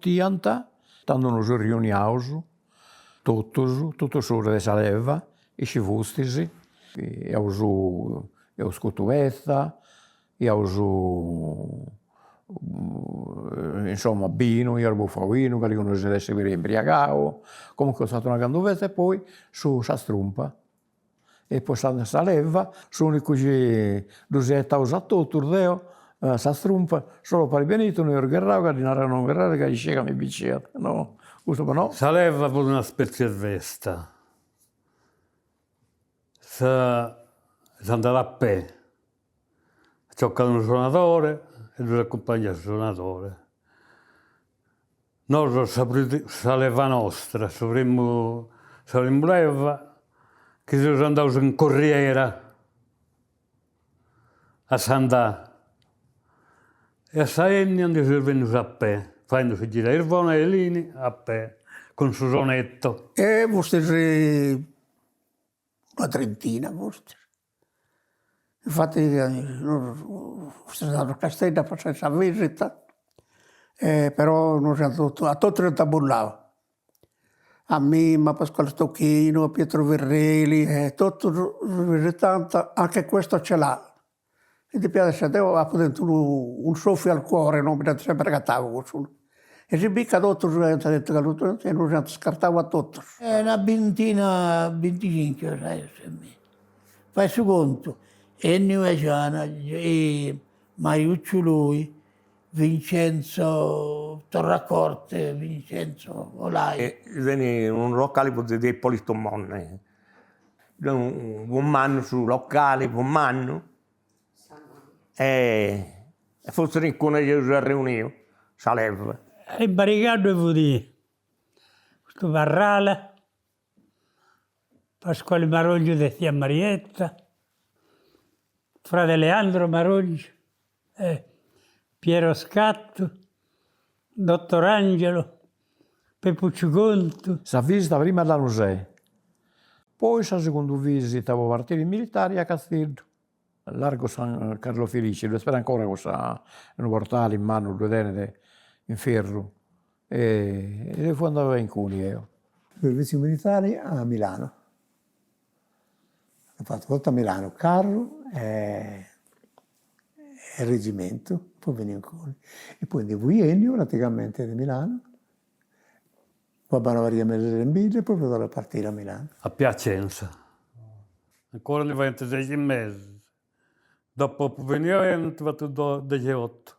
mutiant, tando nos seus riuniaus totus, totus sos de sa leva, isci fustis, iaus iaus cotu petza, iaus insoma binu, iaus bufau binu, calincunu si nd'est puru imbriagau, comunque eus fatu una grandu festa e poi su sa strumpa E poi sa sa leva, s'unicu chi ddus ia 'etaus a totus deo, sa strumpa, solu a padre Benito no eus gherrau ca ddi narau non gherrare ca iscia ca mi binciat, no, custu no. Sa leva fut una spetzie 'e festa, sa s'andat a pè, Tzocat unu sonadore e ddus acumpangiat su sonadore. Nosu sa sa leva nostra, su primu sa primu leva, chi seus andaus in corriera a s'andà e a sa 'ennia ndi seus bennius a pè, faendi su giru 'e Irvona e Elini a pè cun su sonetto. E fustis una trentina fustis Infati nosu fustis andaus a Casteddu a passai sa visita e però nos iant totu, a totus iant bullau, a mimmi, a Pasquale Stochino, a Pietro Ferreli e totus si visitant, anche questo ce l'ha. E depiat essi, deu apu tentu unu un soffio al cuore, no, mi dd'ant sempri agatau cussu, e si bit ca totus aiant tentu e nos iant scartau a totus. Una bintina, binticincu eus a essi Fai su contu, Ennio Ejana, Mariucciu Loi, Vincenzo Torracorte, Vincenzo Olai. Tenit unu locali po de Ippolito Monne, fut mannu su locali, fut mannu e fortzis inguni eus arreuniu sa leva. E in Barigadu fut custu Parrale Pasquale Marongiu de tzia Marietta, frade Leandro Marongiu, Piero Scattu, dottor Angelo, Peppucciu Contu. Sa visita prima a Lanusè, poi sa segundu visita po partiri militari a Casteddu, largu San Carlo Felice, ddu est ancora cussa, unu portali mannu ddu tenet in ferru E fui andau a inguni eo. Serviziu militari a Milano, apu fatu totu a Milano, carru e regimentu, poi beniu inguni. E poi ndi fui 'enniu praticamente de Milano, fui abarrau una pariga 'e mesis in bidda e poi fui torrau a partiri a Milano. A Piacenza, ancora ndi faiant sexi mesis, dopu apu beniu ant fatu dexiotu.